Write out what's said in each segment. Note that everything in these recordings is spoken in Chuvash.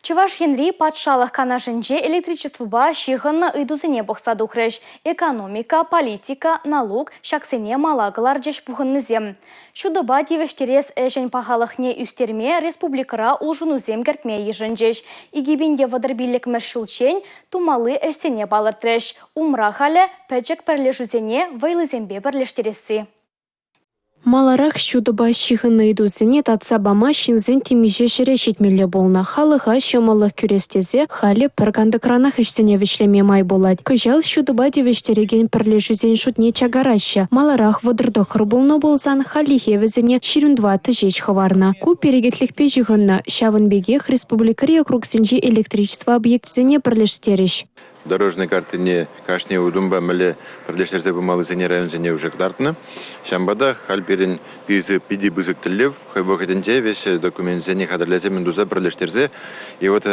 Чӑваш Енри Патшалӑх Канашӗнче электричествӑпа ҫыхӑннӑ ыйтусене пӑхса тухрӗҫ. Экономика, политика, налук ҫаксене мала кӑларчӗҫ пухӑннисем. Ҫутӑпа тивӗҫтерес ӗҫӗн пахалӑхне ӳстерме республикӑра улшӑнусем кӗртме йышӑнчӗҫ. 2035-мӗш ҫулччен тумалли ӗҫсене палӑртрӗҫ. Умра халӗ пӗчӗк пӗрлешӳсене вӑйлисемпе пӗрлештересси. Маларах ҫутӑпа ҫыхӑннӑ ыйтусене татса пама ҫынсен темиҫе ҫӗре ҫитмелле пулнӑ. Халӑха ҫӑмӑллӑх кӳрес тесе халӗ пӗр кантӑкранах ӗҫсене вӗҫлеме май пулать. Кӑҫал ҫутӑпа тивӗҫтерекен пӗрлешӳсен шутне чакараҫҫӗ. Маларах 39 пулнӑ пулсан, хальлӗхе вӗсене 24 ҫеҫ хӑварнӑ. Ку перекетлӗхпе ҫыхӑннӑ. Ҫавӑн пекех республикӑри округсенчи электричество объекчӗсене пӗрлештерӗҫ. Дорожный карттине кашни утӑмпа мӗнле пӗрлештерсе пымаллисене районсене уже кӑтартнӑ. Ҫавӑнпа та халь пирӗн питӗ пысӑк тӗллев хӑй вӑхӑтӗнче весь документсене хатӗрлесе мӗн туса пӗрлештерсе и вот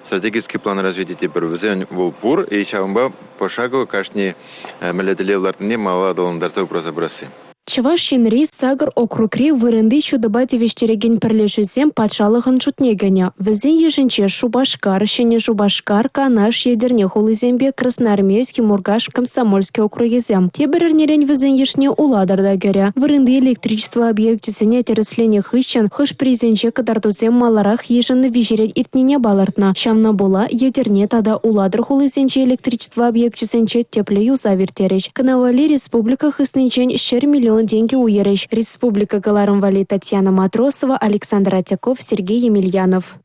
стратегический план развития тепӗр вӗсен вӑл пур и ҫавӑнпа пошагово кашни мӗнле тӗллев лартнине малалла аталантарса упраса пырасси. Чӑваш Енри сакӑр округри вырӑнти ҫутӑпа тивӗҫтерекен пӗрлешӳсем патшалӑхӑн шутне кӗнӗ. Вӗсен йышӗнче Шупашкар, Ҫӗнӗ Шупашкар, Канаш, Етӗрне хулисемпе Красноармейски, Муркаш, Комсомольски округӗсем. Тепӗр эрнерен вӗсен йышне Улатӑр та кӗрӗ. Вырӑнти электричество объекчӗсене тӗрӗсленӗ хыҫҫӑн хӑш-пӗрисенче кӑтартусем маларах йышӑннӑ виҫерен иртнине палӑртнӑ. Ҫавна пула Етӗрне тата Улатӑр хулисенчи электричество объекчӗсенче тӗплӗ юсав ирттерӗҫ. Кӑна валли республика хыснинчен 100 миллион тенкӗ уйӑрӗҫ. Республика кӑларӑм валли Татьяна Матросова, Александр Отяков, Сергей Емельянов.